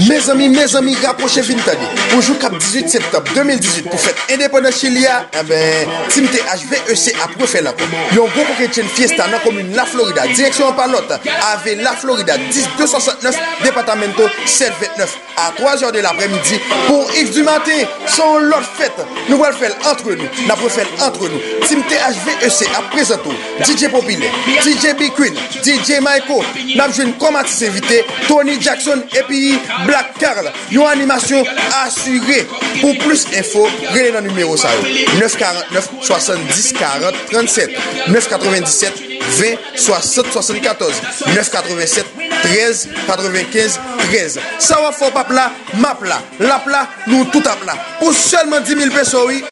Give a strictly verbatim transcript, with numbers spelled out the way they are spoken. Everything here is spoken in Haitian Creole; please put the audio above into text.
Mezanmi, mezanmi, rapwoche vin tande. Pou jou k ap dizuit septanm de mil dizuit pou fèt endepandans Chili a, enben, Team T H V E C ap refè l ankò. Yon gwo kokennchenn fiesta nan komin La Florida, direksyon an pa lòt, Ave La Florida, dis de swasantnèf, Departamento sèt ventnèf. A twa zè de laprèmidi pou X du maten. Se yon lòt fèt. Nou pral fè l antre nou. N ap refè l antre nou. Team T H V E C ap prezante w D J Popilè, D J B Queen, D J Maiko. N ap jwenn kòm atis envite Tony Jackson epi Black Carl. Yon animasyon asire. Pou plis enfo, rele nan nimewo sa yo: nèf karant nèf, swasanndis, karant, trannsèt, nèf katrevendisèt, ven, swasant, swasannkatòz, nèf katrevensèt, trèz, katrevenkenz, trèz. Sa w ap fè, w p ap la, m ap la, l ap la, nou tout ap la. Pou sèlman dis mil peso, wi.